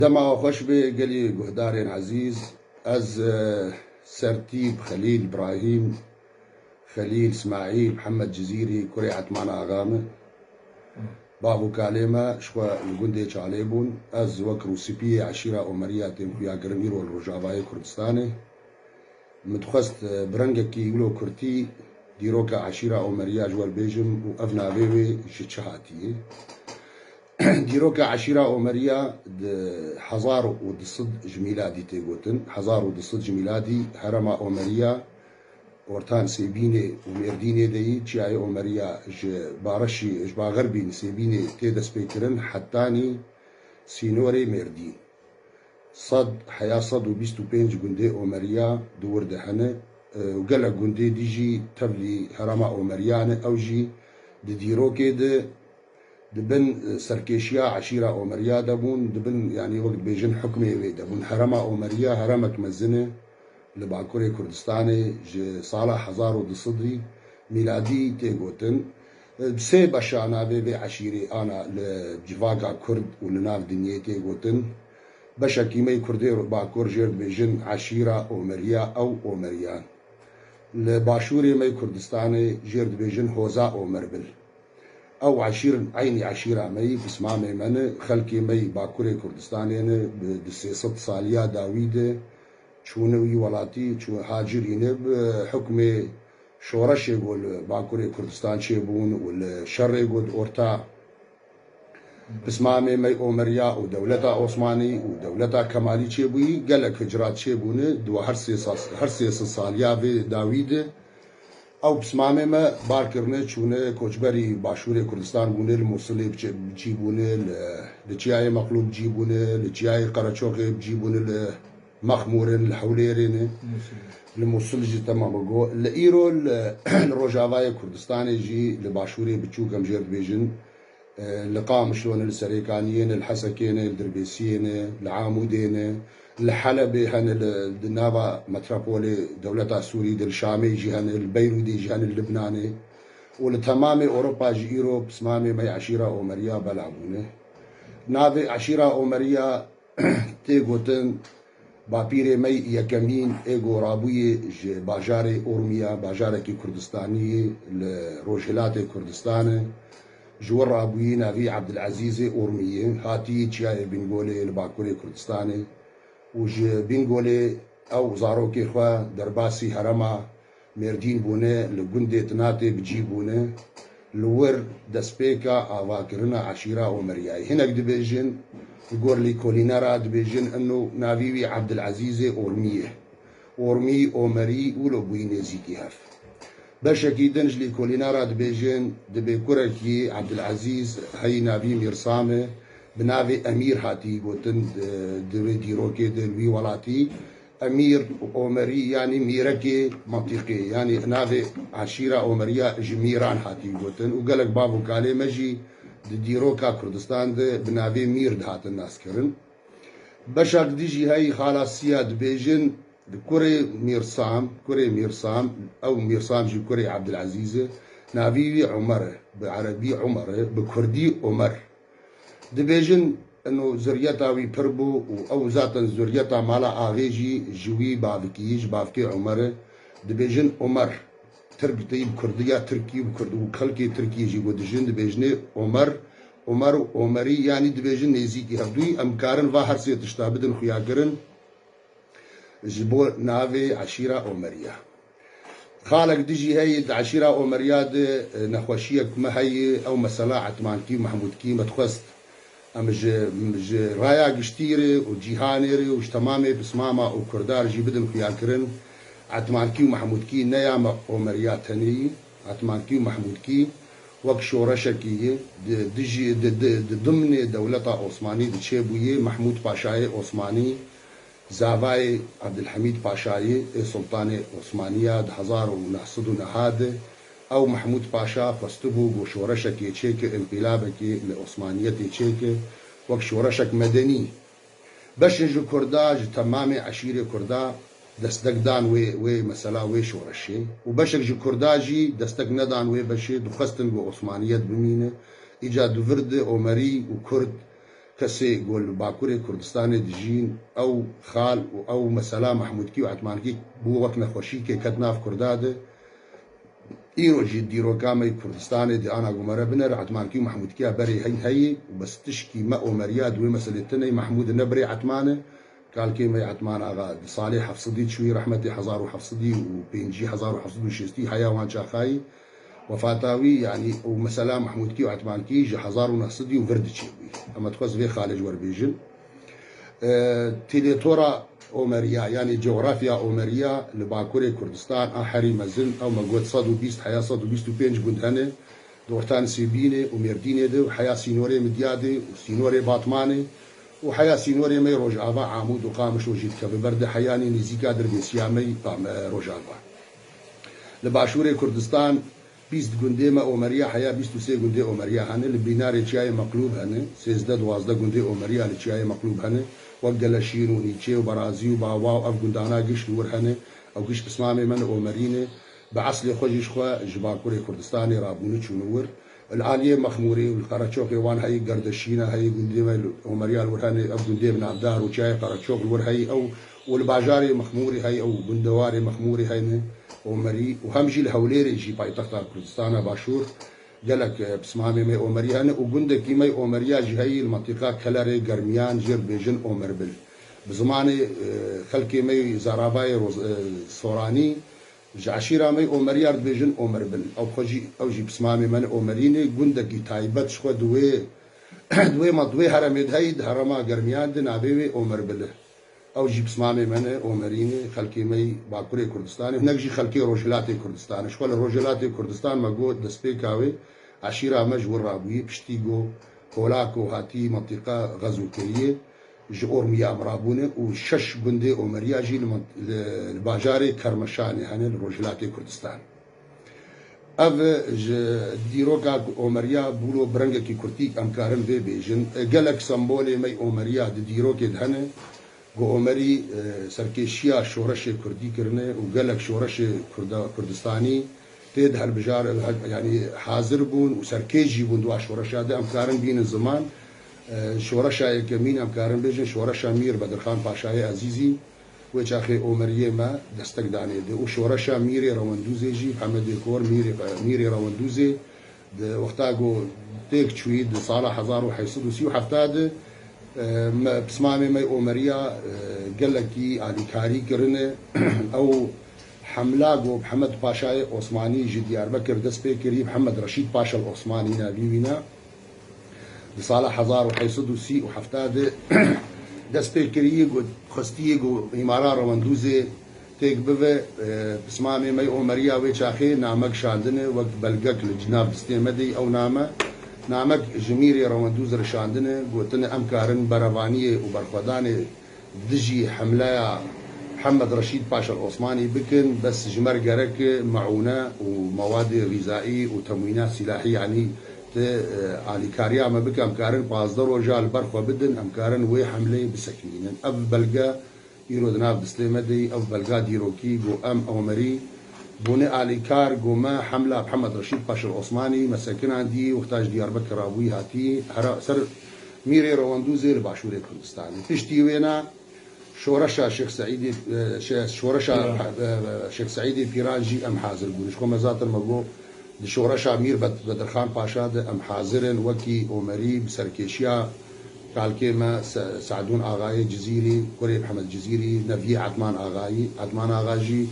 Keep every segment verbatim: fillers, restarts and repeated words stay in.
Dema we xweş be gelî guhdarên ezîz. Ez, e, Sertîp Xelîl Brahîm, Xelîl Smaîl Mihemed Cizîrî, kurê Etmana Axa me. Bav û kalê me ji xwe li gundê Çalê bûn. Ez wek rûspiyê eşîra Omeriya têm xuyakirin îro li Rojavayê Kurdistanê. Min dixwest, e, bi rengekî wilo kurtî dîroka eşîra Omeriya ji we bêjim û ev navê wê ji çi hatiye. Dîroka eşîra Omeriya di hezar û du sed ji mîladî tê gotin. Hezar û du sed ji mîladî herêma Omeriya orta Nisêbînê û Mêrdînê de yî, çiyayê Omeriya ji bareşî, ji baxerbî Nisêbînê tê destpêkirin hetanî sînorê Mêrdîn. Sed heya sed û bîst û pênc gundê Omeriya di wir de hene, e, û gelek gundê dî jî tevlî herêma Omeriya ne. Ew jî di dîrokê de di bin, e, serkêşiya eşîra Omeriya de bûn, di bin, yanî wek dibêjin hukmê wê de bûn. Herêma Omeriya herêmek mezin e li Bakurê Kurdistanê, ji sala hezar û du sedî mîladî tê gotin. Bi sê beşa navê vê eşîrê ana li civaka Kurd û li nav dinyê tê gotin. Beşekî me yê Kurdê Bakur jêr dibêjin eşîra Omeriya ew Omeriyan. Li başûrê me yê Kurdistanê jêr dibêjin hoza Omerbil. Ew eşîr eynî eşîra me yî, pismamê me ne, xelkê me yî Bakurê Kurdistanê ne, bi di sê sed saliya dawî de çûne wî welatî, çû hacirîne bi hukmê şoreşê ku li Bakurê Kurdistan çêbûn û li şerê ku di orta pismamê me yê Omeriya û dewleta Osmanî û dewleta Kemalî çêbûyî, gelek hicrat çêbûne, di her sê sas-, her sê sed saliya vê dawî de ew pismamê me bar kirine, çûne koçberî başûrê Kurdistan bûne, li Mûsilê bi çi-, bi cî bûne, li, li Çiyayê Meqlûb cî bûne, li Çiyayê Qereçoxê bi cî bûne, li Mexmûrê ne, li Hewlêrê ne. Li Mûsil jî temam e. Li îro li, li Rojavayê Kurdistanê jî li başûrê biçûk em jêr dibêjin, e, li Qamişlo ne, li Serêkaniyê ne, li Hesekê ne, li Dirbêsiyê ne, li Amûdê ne, li Helebê hene, li, di nava metropolê dewleta Sûrî de, li Şamê jî hene, li Beyrûdê jî hene, li Libnanê û li temamê Ewropa jî îro pismamê me yê eşîra Omeriya bela bûne. Navê eşîra Omeriya tê gotin, bapîrê me yê yekemîn ê ku rabûyê ji bajarê Urmiya, bajarekî Kurdistanî li rojhilatê Kurdistan e, ji wir rabûyî navî Ebdilezîzê Urmiyê, hatî çiyayê Bîngolê li bakurê Kurdistanê û ji Bîngolê ew zarokê xwe derbasî herêma Mêrdîn bûne, li gundê Tinatê bi cî bûne, li wir destpêka avakirina eşîra Omeriyayê. Hinek dibêjin, li gor lîkolînera dibêjin, ino navî wî Ebdilezîzê Ormî ye. Ormî, Omerî wilo bûyî nêzîkî hev. Beşekî din ji lîkolînera dibêjin, dibê kurekî Ebdilezîz heyî navî Mîrsam e, bi navê Emîr hatî gotin, di, di wê dîrokê de li wî welatî. Emîr Omerî, yanî mîrekê mintîqê, yanî navê eşîra Omeriya ji mîran hatî gotin û gelek bav û kalê me jî di dîroka Kurdistan de bi navê mîr dihatin naskirin. Beşek dî jî heyî xala Siya dibêjin, kurê Mîrsam, kurê Mîrsam, ew Mîrsam jî kurê Ebdilezîz e, navî wî Omer e, bi erebî Omer e, bi kurdî Omer. Dibêjin, ino zuriyeta wî pir bû û ew zaten zuriyeta mala axê jî ji wî bavikî, ji bavkê Omer e. Dibêjin Omer. Tirk tê bi kurdiya tirkî û kurd û xelkê tirkî jî ku dijin dibêjinê Omer, Omer û Omerî, yanî dibêjin nêzîkî hevdûyî. Em karin va her sê tişta bidin xuyakirin ji bo navê eşîra Omeriya. Xalek dijî heye di eşîra Omeriya de, e, nexweşiyek me heye, ew mesela Etmankî û Mehmûdkî. Me dixwest em ji, ji raya giştî re û cîhanê re û ji temamê pismama û kurda re jî bidin xuyakirin. Etmankî û Mehmûdkî ne ya me Omeriya tenê yî. Etmankî û Mehmûdkî wek şoreşekî yî di dijî, di, di, di dimnê dewleta Osmanî de çêbûyê, Mehmûd Paşayê Osmanî, zavayê Ebdilhemîd Paşayê ê Sultanê Osmaniya di hezar û neh sed û neh de, ew Mehmûd Paşa xwestibû ku şoreşekê çêke, înqîlabekê li Osmaniyetê çêke, wek şoreşek medenî. Beşên ji Kurda, ji temamê eşîrê Kurda destek dan wê, wê mesela wê şoreşê û beşek ji Kurda jî destek nedan wê beşê, dixwestin ku Osmaniyet bimîne. Îca di vir de Omerî û Kurd kesê ku li Bakurê Kurdistanê dijîn, ew xal û ew mesela Mehmûdkî û Etmankî bû wek nexweşîkê ket nav Kurda de. Îro jî dîroka me yê Kurdistanê di ana ku me re binere, Etmankî û Mehmûdkiya berê hîn heyî û bes tişkî me Omeriya di wê meselê tune yî. Mehmûd ne birê Etman e. Kalkê me Etman Axa di salê heft sedî çûyî rehmetê, hezar û heft sedî û pêncî, hezar û heft sed û şêstî heya wan çaxayî wefata wî, yanî û mesela Mehmûdkî û Etmankî ji hezar û neh sedî û vir diçê wî. Ema dixwest vê xalê ji we re bêjin. E, tîlêtora Omeriya, yanî coğrafya Omeriya li Bakurê Kurdistan a herî mezin, ew me got sed û bîst, heya sed û bîst û pênc gund hene. Di orta Nisêbînê û Mêrdînê de û heya sînorê Midyadê û sînorê Batmanê û heya sînorê me yê Rojava, Amûd û Qamişlo jî dikeve ber de, heyanî nêzîka Dirbêsiya me yî Rojava. Li Başûrê Kurdistan bîst gundê me Omeriya heya, bîst û sê gundê Omeriya hene. Li Bînarê Çiyayê Meqlûb hene, sêzdeh duwazdeh gundê Omeriya li Çiyayê Meqlûb hene. Wek Geleşîn û Nîçê û Berazî û Bawa û ev gundana giş li wir hene. Ew giş pismamê me ne Omerî ne. Bi eslê xwe jî ji xwe ji Bakurê Kurdistanê rabûne çûne wir. Li aliyê Mexmûrê û li Qereçoxê wan heyî, Gerdeşîna heyî, gundê me li Omeriya li wir hene, ev gundê bi navdar û Çiyayê Qereçox li wir heyî ew û li bajarê Mexmûrê heyî ew gundewarê Mexmûrê hene Omerî û hem jî li Hewlêrê jî paytexta Kurdistana Başûr gelek, e, pismamê me Omerî hene û gundekî me Omeriya jî heyî li mentiqa Kelerê Germiyan jê re dibêjin Omerbil. Bi zimanê, e, xelkê me Zaravayê Roz-, e, Soranî, ji eşîra me Omeriya re dibêjin Omerbil. Ew xwe jî, ew jî pismamê me ne Omerî ne, gundekî taybet ji xwe di wê, di wê ma-, di wê heremê de heyî, di herema Germiyan de navê wê Omerbil e. Ew jî pismamê me ne Omerî ne, xelkê me yî Bakurê Kurdistanê, hinek jî xelkê Rojhilatê Kurdistanê. Ji xwe li Rojhilatê Kurdistan me got destpêka wê eşîra me ji wir rabûyî, piştî ku Polako hatî mentiqa Xezûkeriyê, ji Ormiya em rabûne û şeş gundê Omeriya jî li mont-, li, li bajarê Kermeşanê hene li Rojhilatê Kurdistan. Ev ji dîroka ku Omeriya bûlo bi rengekî kurtîk em karin vê bêjin. Gelek sembolê me Omeriya di dîrokê de hene. Ku Omerî, e, serkêşiya şoreşê kurdî kirine û gelek şoreşê Kurda-, Kurdistanî tê de helbijar, yanî hazir bûn û serkêş jî bûn di wa şoreşa de. Em karin bînin ziman, e, şoreşa yekemîn em karin bêjin, şoreşa Mîr Bedirxan Paşayê Ezîzî, wê çaxê Omeriyê me destek danê de û şoreşa Mîrê Rewendûzê jî, Hemedê Kor, Mîrê, Mîrê Rewendûzê, di wexta ku têk çûyî di sala hezar û heyt sed û sî û heft de, e, me, pismamê me Omeriya, e, gelekî alîkarî kirine. Ew hemla ku Mihemed Paşayê Osmanî ji Diyarbekir dest pê kirî, Mihemed Reşîd Paşa Osmanî navî wî ne. Di sala hezar û heyt sed û sî û heft de dest pê kirî, ku xwestiyê ku îmara Rewendûzê têk bive, e, pismamê me Omeriya wê çaxê namek şandine, wek belgek li nav distê me de yî ew name. Namek ji Mîrê Rewendûz re şandine, gotine em karin berevaniyê û berxwedanê dijî hemleya Mihemed Reşîd Paşa Osmanî bikin, bes ji me re gerek e meûne û mewadê xîzaî û temwîna sîlahî, yanî ti, e, alîkariya me bike, em karin pazdeh roja li ber xwe bidin, em karin wê hemleyê bisekinînin. Ev belge îro di nav distê me de yî, ev belga dîrokî, ku em Omerî bûne alîkar, ku me hemla Mihemed Reşîd Paşa Osmanî me sekinandî, wexta ji Diyarbekir rabûyî hatî, hera ser Mîrê Rewendûzê li Başûrê Kurdistanê. Piştî wêna şoreşa Şêx Seîdê, e, şe-, şoreşa, Pîran. E, e, Şêx Seîdê Pîran jî em hazir bûn. Ji xwe me zaten me got, di şoreşa Mîr Bed-, Bedirxan Paşa de em hazir in, wekî Omerî bi serkêşiya kalkê me Se-, Se'dûn Axayê Cizîrî, kurê Mihemed Cizîrî, neviyê Edman Axayî. Edman Axa jî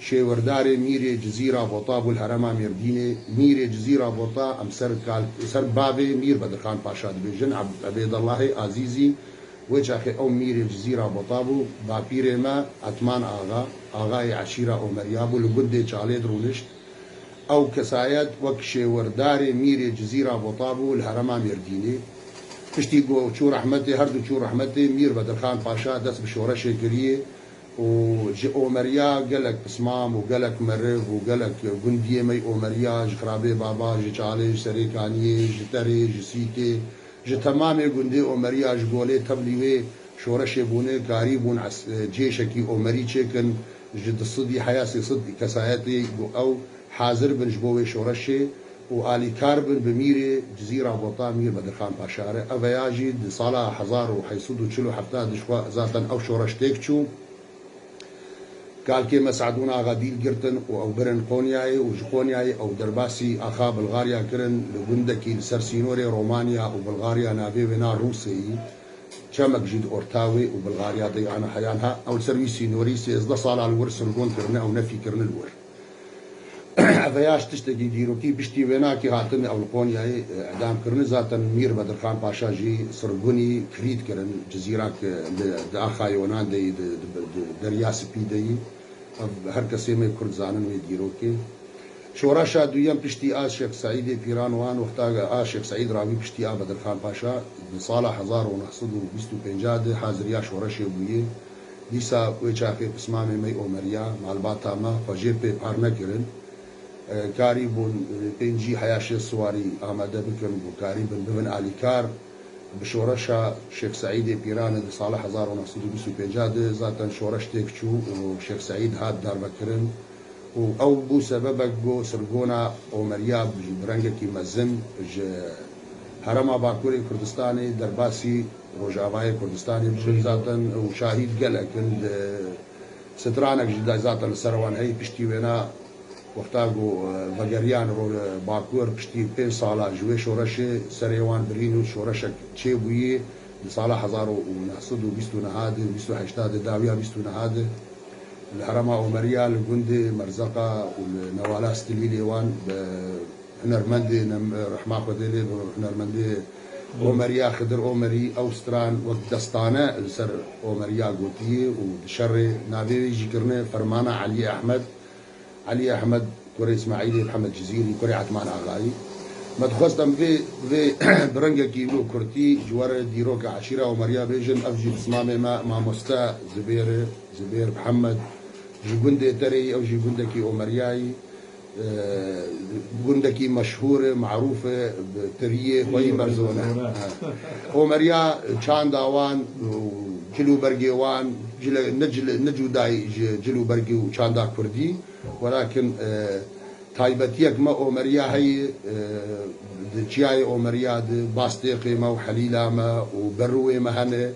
şêwirdarê Mîrê Cizîra Bota bû li herêma Mêrdînê. Mîrê Cizîra Bota em ser kal-, ser bavê Mîr Bedirxan Paşa dibêjin, Eb-, Ebêdellahê Azîzî. Wê çaxê ew Mîrê Cizîra Bota bû, bapîrê me Etman Axa, axayê eşîra Omeriya bû, li gundê Çalê dirûnişt. Ew kesayet wek şêwirdarê Mîrê Cizîra Bota bû li herêma Mêrdînê. Piştî ku çû rehmetê, her du çû rehmetê, Mîr Bedirxan Paşa dest bi şoreşê kiriye û ji Omeriya gelek pismam û gelek meriv û gelek gundiyê me yê Omeriya, ji Xirabê Baba, ji Çalê, ji Serêkaniyê, ji Terê, ji Sîtê, ji temamê gundê Omeriya ji golê tevlî wê şoreşê bûne, karîbûn es-, cêşekî Omerî çêkin, ji du sedî heya sê sed kesayetê ku ew hazir bin ji bo wê şoreşê, û alîkar bin bi mîrê Cizîra Bota Mîr Bedirxan Paşa re. Ev veya jî di sala hezar û heyt sed û çil û heft de ji xwe zaten ew şoreş têk çû. Kalkê me Se'dûn Axa Dîl girtin û ew birin Qonyayê û ji Qonyayê ew derbasî Axa Bilgarya kirin, li gundekî li ser sînorê Romanya û Bilgarya navê wê na Rûseyî, çemek jî di orta wê û Bilgarya dey ana heyan ha, ew li ser wî sînorî sêzdeh sala li wir sirgûn kirine, ew nefî kirine li wir. Ev veya ji tiştekî dîrokî piştî wênakî hatin ew li Qonyayê, e, edam kirine. Zaten Mîr Bedirxan Paşa jî sirgûnî kirît kirin, Cizîrak, e, li, di Axa Yonan deyî, di, di, di Derya Spî deyî. Ev her kesê me Kurd zanin wê dîrokê. Şoreşa duyem piştî a Şêx Seîdê Pîran wan wexta a Şêx Seîd rawî piştî a Bedirxan Paşa di sala hezar û neh sed û bîst û pênc de haziriya şoreşê bûye. Dîsa wê çaxê pismamê me Omeriya, malbata me xwe jê pê par nekirin. E, karî bûn, e, pêncî heya şêst siwarî amade bikin, ku karî bin bibin alîkar. Bi şoreşa Şêx Seîdê Pîranê di sala hezar û neh sed û bîst û pênc de zaten şoreş têk çû û Şêx Seîd hat darvekirin. Û ew bû sebebek ku sirgona Omeriya bi, bi rengekî mezin ji herêma Bakurê Kurdistanê derbasî Rojavayê Kurdistanê bibin zaten û şahîd gelek in. Di stranek jî de zaten li ser wan heye. Piştî wêna wexta ku, e, vegeriyan ro-, Bakur piştî pênc sala ji wê şoreşê serê wan birîn û şoreşek çêbûyî di sala hezar û neh sed û bîst û neh de, bîst û heşt de, dawiya bîst û neh de li herêma Omeriya li gundê Merzeqa û li newala Stilîlê wan bi hunermendê nem-, rehma Xwedê lê bi hunermendê Omeriya Xidir Omerî ew stran wek destane li ser Omeriya gotiye û di şerê navê wê jî kirine Fermana Elî Ehmed. Elî Ehmed kurê Îsmaîlê Mihemed Cizîrî, kurê Etman Axayî. Me dixwest em vê, vê bi rengekî wilo kurtî ji we re dîroka eşîra Omeriya bêjin. Ev jî pismamê me mamoste Zibêr, Zibêr Mihemed, ji gundê Tereyî, ew jî gundekî Omeriyayî. E, gundekî meşhûr e, marûf e, bi tiriyê xwe yî Merzone. Merzone. Ha. Omeriya çanda wan û cil û bergê wan, cile, ne cile, ne cudayî ji cil û bergê û çanda kurdî, welakin, e, taybetiyek me Omeriya heye, e, di çiyayê Omeriya de bastêqê me û helîla me û berûwê me hene.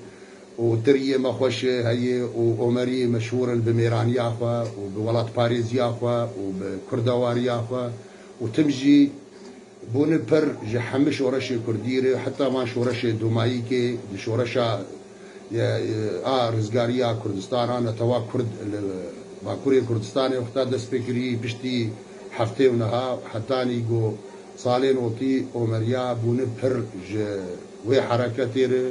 û tiriyê me xweş e, heye û Omerî meşhûr in bi mêraniya xwe û bi welatparêziya xwe û bi kurdewariya xwe û tim jî bûne pir ji hemî şoreşê kurdî re, heta van şoreşê domayîkê, di şoreşa, e, e, a rizgariya Kurdistan, a netewa Kurd li Bakurê Kurdistanê wexta dest pê kirî, piştî heftê û neha hetanî ku salên otî Omeriya bûne pir ji wê hereketê re.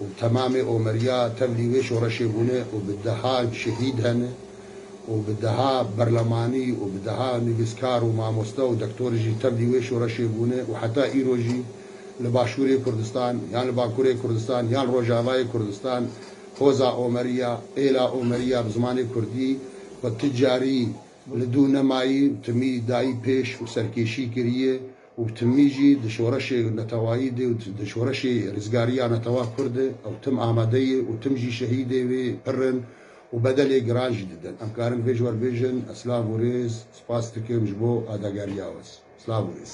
û temamê Omeriya tevlî wê şoreşê bûne û bi deha şehîd hene û bi deha berlemanî û bi deha nivîskar û mamoste û dektor jî tevlî wê şoreşê bûne û heta îro jî li Başûrê Kurdistan, yan li Bakurê Kurdistan, yan Rojavayê Kurdistan, hoza Omeriya, êla Omeriya bi zimanê kurdî xwe ti carî li dû nemayî, timî dayî pêş û serkêşî kiriye. û bi timî jî di şoreşê netewayî de û di şoreşê rizgariya netewa Kurd de ew tim amade ye û tim jî şehîdê wê pir in û bedelê giran jî didin. Em karin vê ji we re bêjin, ez silav û rêz, spas dikim ji bo adagariya we. Silav û rêz.